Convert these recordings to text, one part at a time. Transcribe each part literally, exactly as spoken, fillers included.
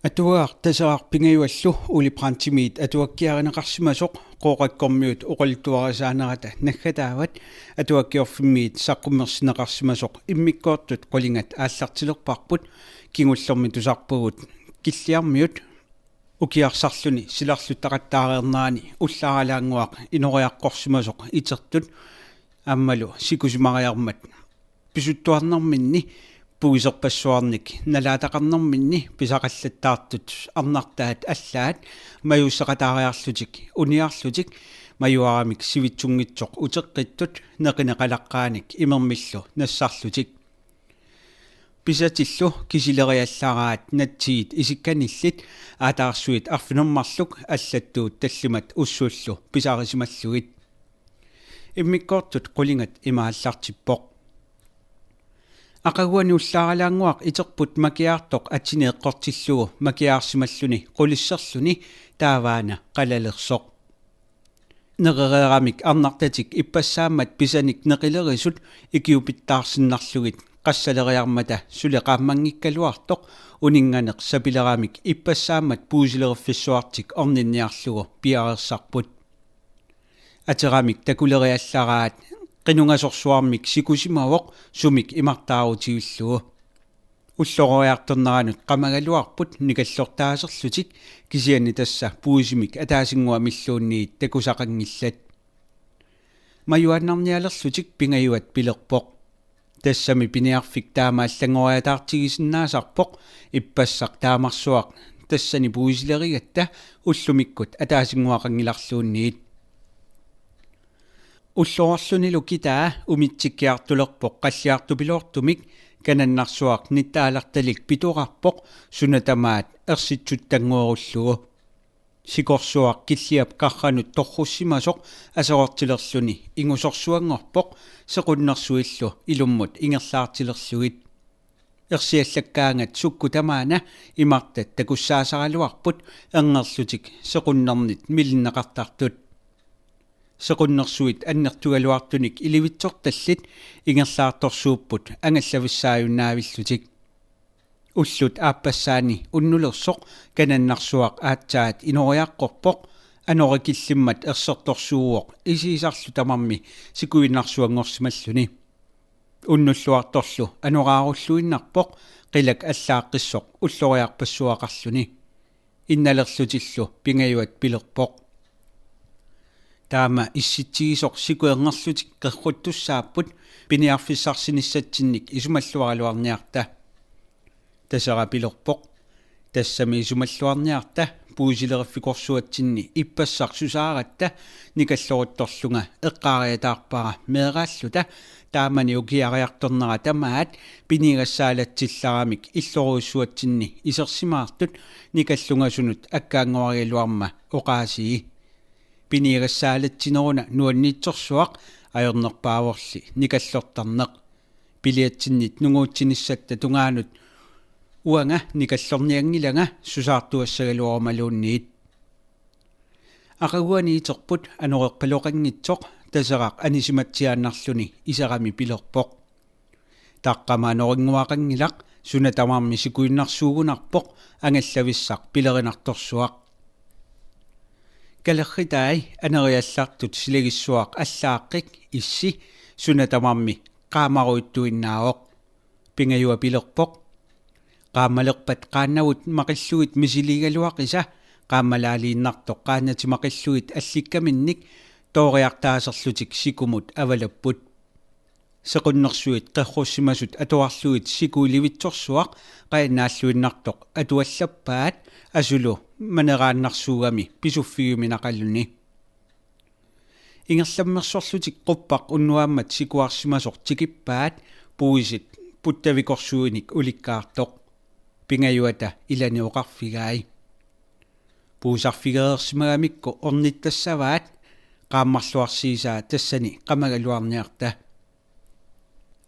Atuagaq Taseraq pingajuallu Ole Brandtimit atuakkiarineqarsimasoq Qooqakkormiut oqaluttuarisaanerata naggataavat. Atuakkiorfimmiit saqqummersinneqarsimasoq immikkoortut qulingat aallartilerparput. Kingullermi tusarpugut Killiarmiut ukiarsarluni silarluttaqattaareernerani ullaaralaannguaq inoriaqqorsimasoq itertut aammalu sikusimariarmat pisuttuarnerminni puiserpassuarnik nalaataqarnerminni pisaqallattaartut arnartaat allaat majuusseqataariarlutik uniarlutik majuaramik sivitsunngitsoq uteqqittut neqineqalaqqaanik imermillu nassarlutik. Pisatillu kisileriallaraat natsiit isikkanillit aataarsuit arfineq-marluk allattuut tallimat ussullu pisarisimallugit. Immikkoortut qulingat ima aallartippoq: Aqaguani ullaaralaannguaq iterput makiaartoq atsini eqqortillugu makiaarsimalluni qulisserluni taavaana qalalersoq. Nerereeramik arnartatik ippassaammat pisanik neqilerisut ikiupittaarsinnarlugit qassaleriarmata suli qaammanngikkaluartoq uninnganeq sapileramik ippassaammat puisileriffissuartik orninniarlugu piareersarput. Ateramik takuleriallaraat qinungasorsuarmik sikusimavoq sumik imartaarutivillugu. Ulloriartorneranut qamagaluarput nikallortaaserlutik kisianni tassa puisimik ataasinnguamilluunniit takusaqanngillat. Majuaannarnialerlutik Pingajuat pilerpoq: Tassami piniarfik taama allanngoriataartigisinnaasarpoq, ippassaq taamarsuaq tassani puisilerigatta ullumikkut ataasinnguaqanngilarluunniit. Ullororlunilu kitaa umitsikkiartulerpoq qalliartupiloortumik, kanannarsuaq nittaalartalik pitorarpoq suna tamaat ersitsuttannguerullugu. Sikorsuaq Killiap qarranut torrussimasoq aserortilerluni ingusorsuanngorpoq sequnnersuillu ilummut ingerlaartilerlugit. Ersiallakkaangat sukkut tamaana imartat takussaasaraluarput erngerlutik sequnnernit milinneqartartut. Sequnnersuit annertugaluartunik ilivitsortallit ingerlaartorsuupput angallavissaajunnavillutik. Ullut aappassaani unnulersoq kanannarsuaq aatsaat inoriaqqorpoq, anorikillimmat ersertorsuuvoq isigisarlu tamarmi sikuinnarsuanngorsimalluni. Unnulluartorlu anoraarulluinnarpoq qilak allaaqqissoq ulloriarpassuaqarluni. Innalerlutillu Pingajuat pilerpoq: Taama issitsigisoq siku erngerlutik qerruttussaapput, piniarfissarsinissatsinnik isumalluaraluarniarta. Taseraq pilerpoq: Tassami isumalluarniarta, puisileriffikorsuatsinni ippassaq susaaratta nikalloruttorlunga eqqaariataarpara meeraalluta, taamani ukiariartornera tamaat piniagassaalatsillarmik illorujussuatsinni isersimaartut nikallungasunut akkaannguarigaluarma oqaasii. Piniagassaalatsinneruna nuanniitsorsuaq, ajornerpaavorli nikallortarneq. Piliatsinnit nunguutsinissatta tungaanut uanga nikallornianngilanga susaartuassagaluarumaluunniit. Aqaguani iterput anorerpaloqanngitsoq Taseraq anisimatsiaannarluni iserami pilerpoq: Taqqama anorinnguaqanngilaq, suna tamarmi sikuinnarsuugunarpoq angallavissaq pilerinartorsuaq. Kalerritai aneriallartut silagissuaq allaaqqik issi suna tamarmi qaamaruittuinnaavoq. Pingajuat pilerpoq: Qaammalerpat qaannavut maqillugit misiliigaluaqisa, qaammalaaliinnartoq qaannatit maqillugit allikkaminnik tooriartaaserlutik sikumut avalapput. Sequnnersuit qerrussimasut atuarlugit siku ilivitsorsuaq qajannaalluinnartoq atuallappaat, asulu maneraannarsuugami pisuffigiuminaqaluni. Ingerlammersorlutik quppaq unnuammat sikuarsimasoq tikippaat, puisit puttavikorsuinik ulikkaartoq. Pingajuata ilani oqarfigai: Puisarfigereersimagamikku ornittassavaat, qaammarluarsiisaa tassani qamagaluarniarta.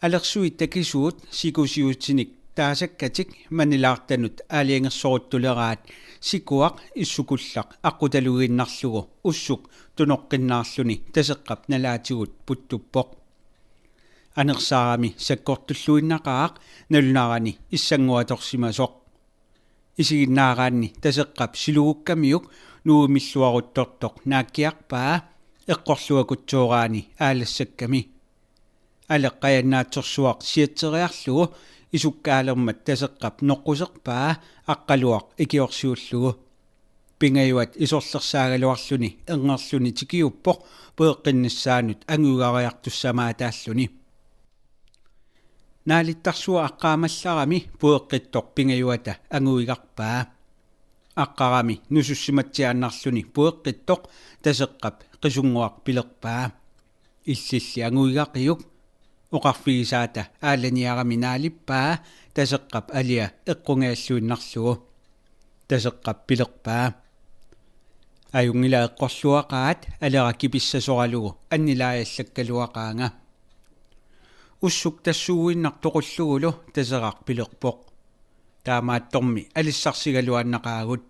Alersuit takisuut sikusiutinik taasakkatik manilaartanut aalajangersoruttuleraat sikuaq issukullaq aqqutalugiinnarlugu ussuk tunoqqinnaarluni Taseqqap nalaatigut puttuppoq. Anersaarami sakkortulluinnaqaaq nalunarani issannguatorsimasoq. Isiginnaaraanni Taseqqap silugukkamiuk nuimilluaruttortoq naakkiarpaa eqqorluakutsooraani aalassakkami. Aleqqajannaatsorsuaq siatseriarlugu isukkaalermat Taseqqap noqquserpaa Aqqaluaq ikiorsiullugu. Pingajuat isorlersaagaluarluni erngerluni tikiuppoq pueqqinnissaanut anguigariartussamaataalluni. Naalittarsuaq aqqaamallarami pueqqittoq Pingajuata anguigarpaa. Aqqarami nusussimatsiaannarluni pueqqittoq Taseqqap Qisunnguaq pilerpaa: "Illilli anguigaqiuk." Oqarfigisaata aalaniarami naalippaa Taseqqap alia eqqungajalluinnarlugu. Taseqqap pilerpaa: "Ajunngilaq eqqorluaqaat, alera kipissasoralugu annilaajallakkaluaqaanga." Ussuk tassuuinnaq toqullugulu Taseraq pilerpoq: "Taamaattormi alissarsigaluaannaqaagut."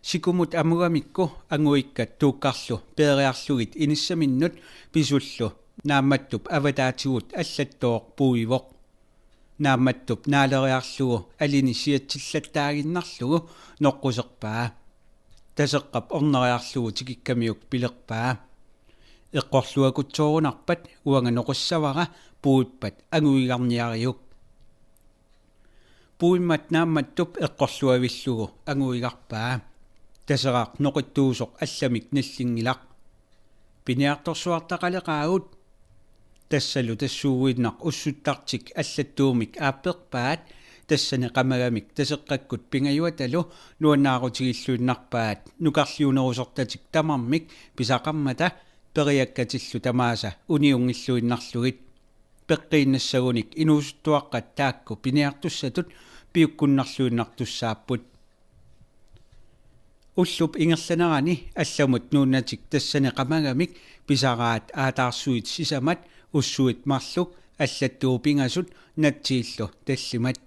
Sikumut amugamikku anguikkat tuukkarlu peeriarlugit inissaminnut pisullu Naammattup avataatigut allattooq puivoq. Naammattup naaleriarlugu alini siatsillattaaginnarlugu noqquserpaa. Taseqqap orneriarlugu tikikkamiuk pilerpaa: "Eqqorluakutsoorunarpat uanga noqissavara puippat anguigarniariuk." Puimmat Naammattup eqqorluavillugu anguigarpaa. Taseraq noqittuusoq allamik nallinngilaq: "Piniartorsuartaqaleqaagut." Tassalu tassuuinnaq ussuttartik allattuumik aapperpaat, tassani qamagamik Taseqqakkut Pingajuatalu nuannaarutigilluinnarpaat nukarliunerusortatik tamarmik pisaqarmata periakkatillu tamaasa uniunngilluinnarlugit. Peqqiinnassagunik inuusuttuaqqat taakku piniartussatut piukkunnarluinnartussaapput. Ullup ingerlanerani allamut nuunnatik tassani qamagamik pisaraat aataarsuit sisamat, ussuit marluk, allattuut pingasut natsiillu tallimat.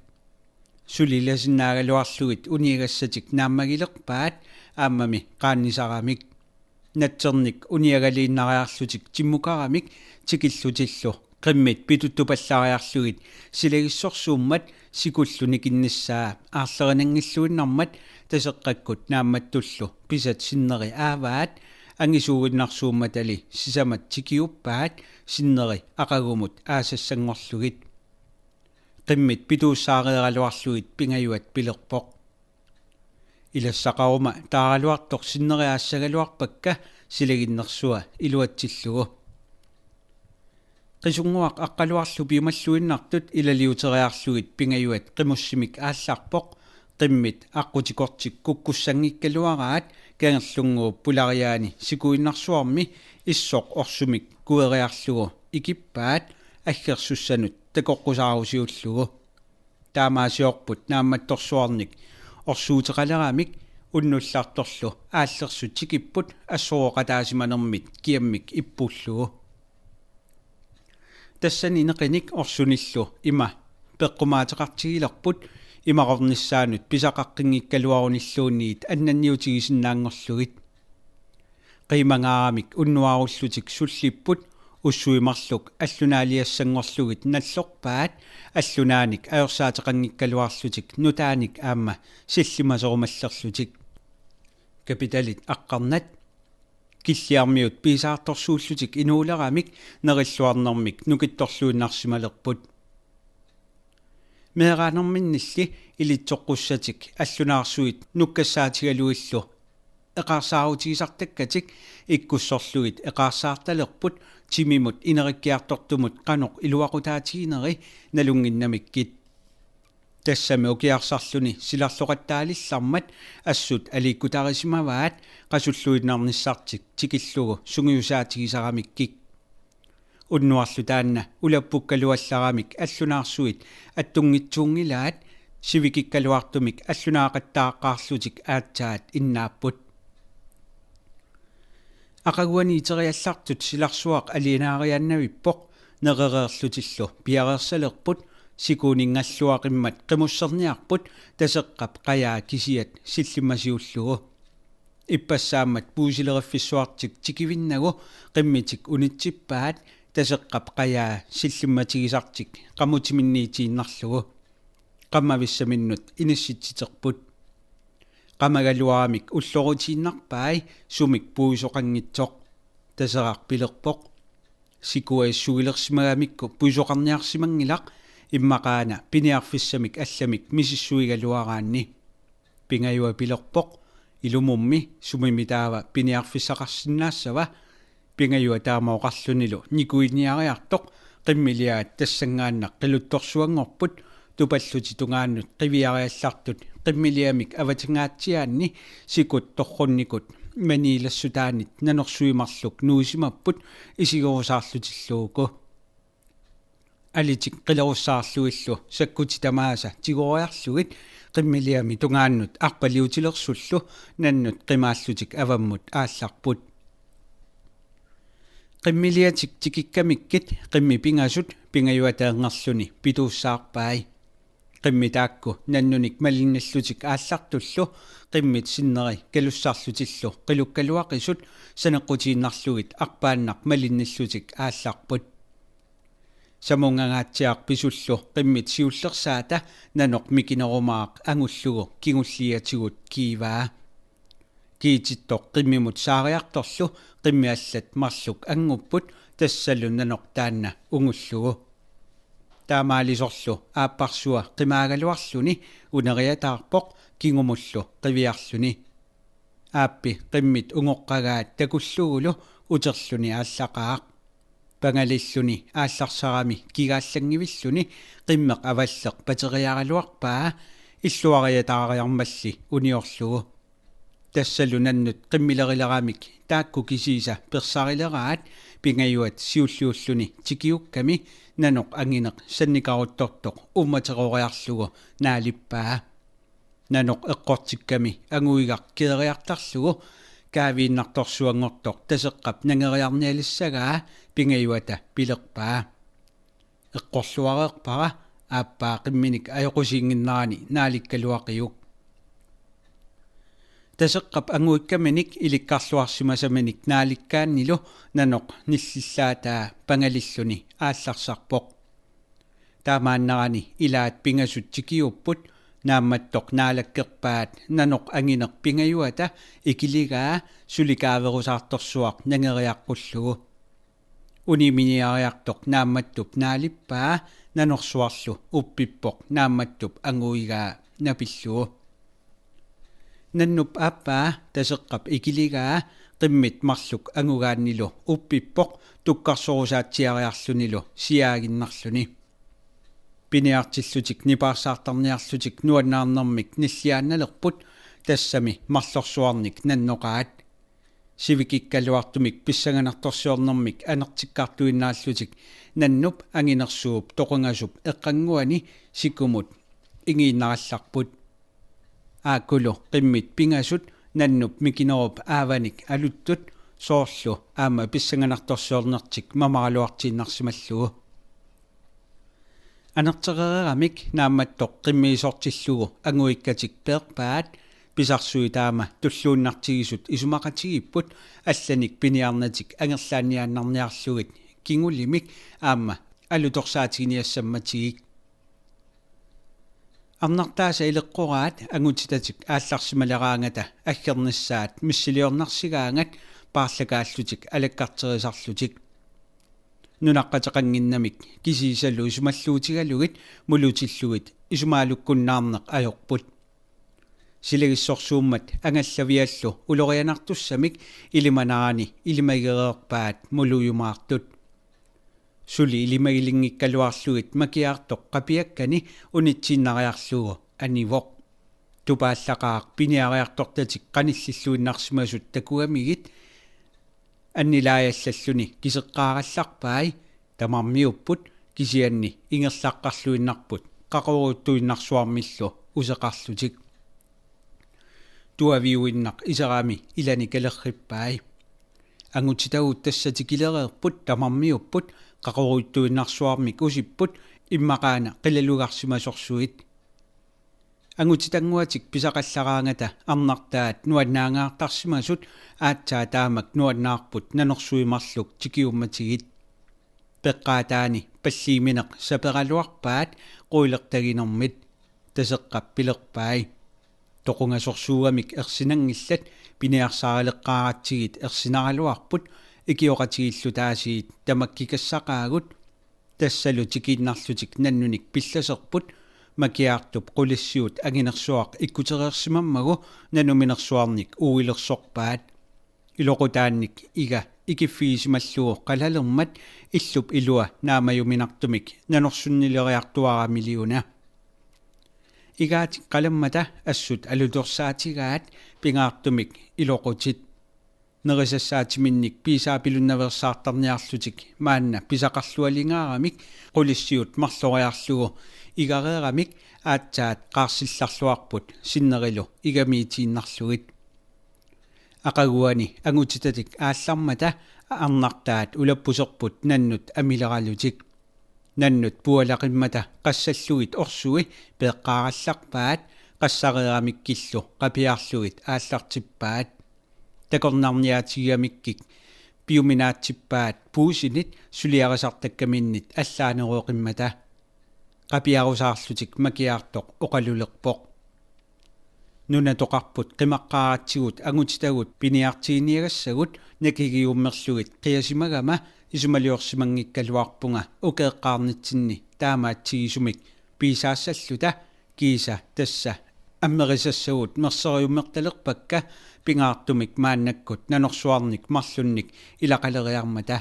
Suli ilasinnaagaluarlugit uniagassatik naammagilerpaat aammami qaannisaramik. Natsernik uniagaliinnariarlutik timmukaramik tikillutillu qimmit pituttupallariarlugit silagissorsuummat sikullu nikinnissaa aarlerinanngilluinnarmat Taseqqakkut Naammattullu pisat sinneri aavaat, angisuuinnarsuummatali sisamat tikiuppaat sinneri aqagumut aasassanngorlugit. Qimmit pituussaareeraluarlugit Pingajuat pilerpoq: "Ilassaqaruma taaraluartoq sinneri aassagaluarpakka silaginnersua iluatsillugu." Qisunnguaq Aqqaluarlu piumalluinnartut ilaliuteriarlugit Pingajuat qimussimik aallarpoq, qimmit aqqutikortik kukkussanngikkaluaraat kangerlunnguup pulariaani sikuinnarsuarmi issoq orsumik kueriarlugu ikippaat aggersussanut takoqqusaarusiullugu. Taamaasiorput naammattorsuarnik orsuuteqaleramik unnullartorlu aallersut tikipput assorooqataasimanermit kiammik ippullugu. Tassani neqinik orsunillu ima peqqumaateqartigilerput imaqornissaanut pisaqaqqinngikkaluarunilluunniit annanniutigisinnaanngorlugit. Qiimangaaramik unnuarullutik sullipput, ussui marluk allunaaliassanngorlugit nallorpaat, allunaanik ajorsaateqanngikkaluarlutik nutaanik aamma sillimasorumallerlutik. Kapitalit aqqarnat. Killiarmiut piisaartorsuullutik inuuleramik nerilluarnermik nukittorluinnarsimalerput. Meeraanerminnilli ilitsoqqussatik allunaarsuit nukkassaatigalugillu eqaarsaarutigisartakkatik ikkussorlugit eqaarsaartalerput timimut inerikkiartortumut qanoq iluaqutaatigineri nalunnginnamikkit. Tassami ukiarsarluni silarloqattaalillarmat assut aliikkutarisimavaat qasulluinnarnissartik tikillugu sungiusaatigisaramikkik. Unnuarlu taanna ulappukkaluallaramik allunaarsuit attunngitsuunngilaat, sivikikkaluartumik allunaaqattaaqqaarlutik aatsaat innaapput. Aqaguani iteriallartut silarsuaq alianaariaannavippoq nerereerlutillu piareersalerput, sikuuningalluaqimmat qimusserniarput Taseqqap qajaa kisiat sillimmasiullugu. Ippassaammat puisileriffissuartik tikivinnagu qimmitik unitsippaat Taseqqap qajaa sillimmatigisartik qamutiminniitiinnarlugu. qammavissaminnut inissitsiterput. Qamagaluaramik ullorutiinnarpai sumik puisoqanngitsoq. Taseraq pilerpoq: Sikuassuilersimagamikku puisoqarniarsimanngilaq, immaqaana piniarfissamik allamik misissuigaluaraanni. Pingajua pilerpoq: Ilumummi sumimi taava piniarfissaqarsinnaassava? Pingajua taama oqarlunilu nikuiniariartoq qimmiliaat tassanngaannaq qiluttorsuanngorput. Tupallutik tungaannut qiviariallartut qimmiliamik avatingaatsiaanni sikut torrunnikut maniilassutaanit nanorsuit marluk nuisimapput isigerusaarlutilluuku. Alitik qilerussaarlugillu sakkutit tamaasa tigoriarlugit qimmiliami tungaannut arpaliutilersullu nannut qimaallutik avammut aallarput. Qimmiliatik tikikkamikkit qimmit pingasut Pingajuata angerluni pituussaarpai. Qimmit taakku nannunik malinnillutik aallartullu qimmit sinneri kalussarlutillu qilukkaluaqisut saneqqutiinnarlugit arpaannaq malinnillutik aallarput. Samunngangaatsiaq pisullu qimmit siullersaata nanoq mikinerumaaq angullugu kingulliatigut kiivaa. Kiitittoq qimmimut saariartorlu qimmit allat marluk angupput, tassalu nanoq taanna ungullugu. Taamaalisorlu aapparsua qimaagaluarluni uneriataarpoq kingumullu qiviarluni. Aappi qimmit ungoqqagaat takullugulu uterluni aallaqaaq. Pangalilluni aallarsarami kigaallanngivilluni qimmeq avalleq pateriaraluarpaa illuariataariarmalli uniorlugu. Tassalu nannut qimmilerileramik taakku kisiisa persarileraat Pingajuat siulliulluni tikiukkami nanoq angineq sannikaruttortoq uummateroriarlugu naalippaa. Nanoq eqqortikkami anguigaq keeriartarlugu kaaviinnartorsuanngortoq Taseqqap nangeriarnialissagaa Pingajuata pilerpaa: Eqqorluareerpara, aappaa qimminik ajoqusiinnginnerani naalikkaluaqiuk. Taseqqap anguikkaminik ilikkarluarsimasaminik naalikkaannilu nanoq nillillaataa pangalilluni aallarsarpoq. Taamaannerani ilaat pingasut tikiupput, naammattoq naalakkerpaat nanoq angineq Pingajuata ikiligaa suli kaaverusaartorsuaq nangeriaqqullugu. Uniminiariartoq naammattup naalippaa nanorsuarlu uppippoq naammattup anguigaa napillugu. Nannup aappaa Taseqqap ikiligaa qimmit marluk angugaannilu uppippoq tukkarsorusaatsiariarlunilu siaaginnarluni. Piniartillutik nipaarsaartarniarlutik nuannaarnermik nilliaannalerput, tassami marlorsuarnik nannoqaat. Sivikikkaluartumik pissanganartorsiornermik anertikkartuinnaallutik nannup anginersuup toqungasup eqqannguani sikumut ingiinnarallarput. Aakkulu qimmit pingasut nannup mikinerup aavanik aluttut, soorlu aamma pissanganartorsiornertik mamaraluartiinnarsimallugu. Anertereeramik naammattoq qimmiisortillugu anguikkatik peerpaat, pisarsui taama tulluinnartigisut isumaqatigiipput allanik piniarnatik angerlaanniaannarniarlugit kingulimik aamma alutorsaatiginiassammatigik. Arnartaasa ileqqoraat angutitatik aallarsimaleraangata aggernissaat missiliornarsigaangat paarlakaallutik alakkarterisarlutik. Nunaqqateqannginnamik kisiisalu isumalluutigalugit mulutillugit isumaalukkunnaarneq ajorput. Silagissorsuummat angallaviallu ulorianartussamik ilimanarani ilimagereerpaat mulujumaartut. Suli ilimagilinngikkaluarlugit makiaartoq qapiakkani unitsiinnariarlugu anivoq. Tupaallaqaaq piniariartortatik qanillilluinnarsimasut takugamigit. Annilaajallalluni kiseqqaarallarpai, tamarmiupput kisianni ingerlaqqarluinnarput qaqorujuttuinnarsuarmillu useqarlutik. Tuaviuinnaq iserami ilani kalerrippai. Angutitagut tassa tikilereerput tamarmiupput qaqorujuttuinnarsuarmik usipput immaqaana qilalugarsimasorsuit. Angutitannguatik pisaqallaraangata arnartaat nuannaangaartarsimasut aatsaat taamak nuannaarput nanorsuit marluk tikiummatigit. Peqqaataani palliimineq saperaluarpaat quilertaginermit. Taseqqap pilerpai: Toqungasorsuugamik ersinanngillat, piniarsaarileqqaaratsigit ersinaraluarput, ikioqatigiilluta aasiit tamakkikassaqaagut. Tassalu tikiinnarlutik nannunik pillaserput. Makiaartup qulissiut anginersuaq ikkutereersimammagu nanuminersuarnik uuilersorpaat. Iloqutaannik iga ikiffigisimallugu qalalermat illup ilua naamajuminartumik nanorsunnileriartuaramiliuna. Igaatik qalammata assut alutorsaatigaat pingaartumik iloqutit. Nerisassaatiminnik piisaapilunnaveersaartarniarlutik maanna pisaqarlualingaaramik qulissiut marloriarlugu igareeramik aatsaat qaarsillarluarput sinnerilu igamiitiinnarlugit. Aqaguani angutitatik aallarmata arnartaat ulappuserput nannut amileralutik. Nannut pualaqimmata qassallugit orsui peeqqaarallarpaat, qassareeramikkillu qapiarlugit aallartippaat. Takornarniaatigigamikkik piuminaatsippaat puisinit suliarisartakkaminnit allaaneroqimmata. Qapiarusaarlutik Makiaartoq oqalulerpoq: Nunatoqarput qimaqqaaratsigut angutitagut piniartiginiagassagut nakigiummerlugit qiasimagama isumaliorsimanngikkaluarpunga ukeeqqaarnitsinni taamaatsigisumik piisaassalluta, kiisa tassa amerisassagut merseriummertalerpakka pingaartumik maannakkut nanorsuarnik marlunnik ilaqaleriarmata.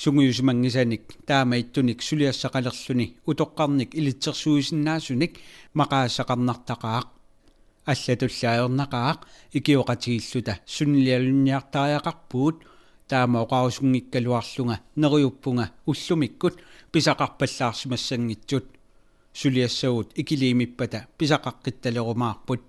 Sungiusimanngisanik taamaattunik suliassaqalerluni utoqqarnik ilitsersuisinnaasunik maqaassaqarnartaqaaq. Allatulli ajornaqaaq ikioqatigiilluta sunnilialunniartariaqarpugut, taama oqarusunngikkaluarlunga neriuppunga ullumikkut pisaqarpallaarsimassanngitsut. Suliassagut ikiliimippata pisaqaqqittalerumaarput.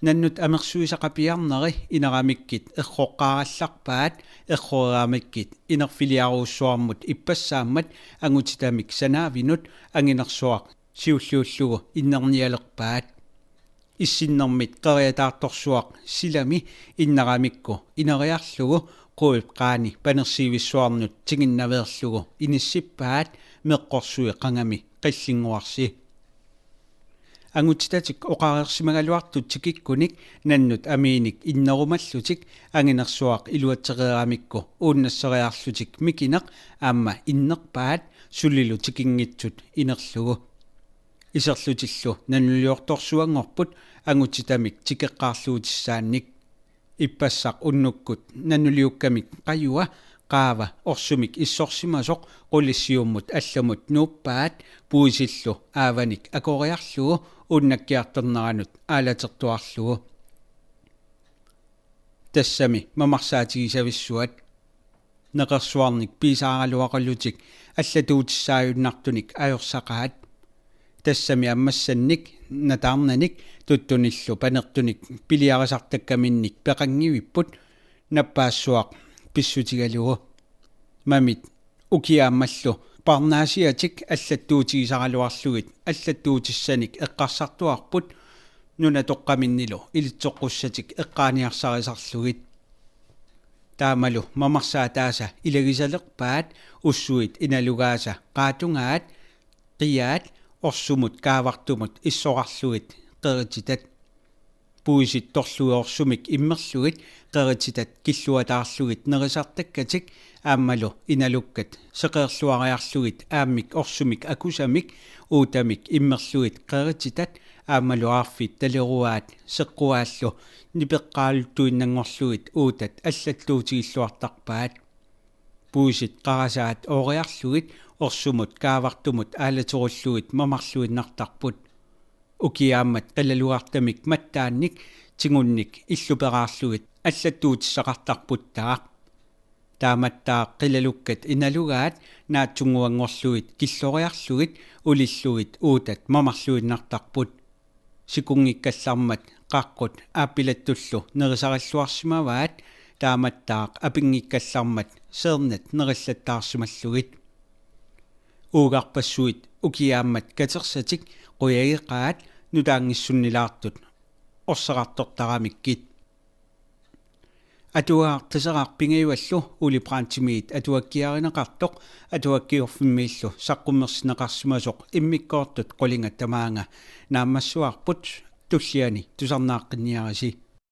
Nannut amersuisa qapiarneri ineramikkit erroqqaarallarpaat, erroreeramikkit inerfiliarujussuarmut ippassaammat angutitamik sanaavinut anginersuaq siulliullugu innernialerpaat. Issinnermit qeriataartorsuaq silami inneramikku ineriarlugu quip qaani panersiivissuarnut tiginnaveerlugu inissippaat meqqorsui qangami qillinnguarsi. Angutitatik oqareersimagaluartut tikikkunik nannut amiinik innerumallutik anginersuaq iluatsereeramikku uunnasseriarlutik mikineq aamma innerpaat sulilu tikinngitsut inerlugu. Iserlutillu nanuliortorsuanngorput angutitamik tikeqqaarluutissaannik. Ippassaq unnukkut nanuliukkamik qajua qaava orsumik issorsimasoq qulissiummut allamut nuuppaat puisillu aavanik akoriarlugu uunnakkiartorneranut aalatertuarlugu. Tassami mamarsaatigisavissuat. Neqersuarnik piisaaraluaqalutik allatuutissaajunnartunik ajorsaqaat. Tassami ammassannik nataarnanik tuttunillu panertunik piliarisartakkaminnik peqanngivipput nappaassuaq pissutigalugu. Mamit ukiaammallu parnaasiatik allattuutigisaraluarlugit allattuutissanik eqqarsartuarput nunatoqqaminnilu ilitsoqqussatik eqqaaniarsarisarlugit. Taamalu mamarsaataasa ilagisalerpaat ussuit inalugaasa qaatungaat, qiaat orsumut kaavartumut issorarlugit qerititat. Puisit torlugit orsumik immerlugit qerititat killuataarlugit nerisartakkatik aammalu inalukkat seqeerluariarlugit aammik orsumik akusamik uutamik immerlugit qerititat aammalu aarfit taleruaat seqquaallu nipeqqaaluttuinnanngorlugit uutat allattuutigilluartarpaat. Puisit qarasaat ooriarlugit orsumut kaavartumut aalaterullugit mamarluinnartarput. Ukiaammat qilalugartamik mattaannik tingunnik illuperaarlugit allattuutissaqartarputtaaq. Taamattaaq qilalukkat inalugaat naatsunnguanngorlugit killoriarlugit ulillugit uutat mamarluinnartarput. Sikunngikkallarmat qaqqut aappilattullu nerisarilluarsimavaat, taamattaaq apinngikkallarmat seernat nerillattaarsimallugit. Uugarpassuit ukiaammat katersatik qujageqaat nutaanngissunnilaartut orseqartortaramikkit. Atuagaq Taseraq pingajuallu Ole Brandtimit atuakkiarineqartoq Atuakkiorfimmiillu saqqummersinneqarsimasoq immikkoortut qulingat tamaanga naammassuarput, tulliani tusarnaaqqinniarisi.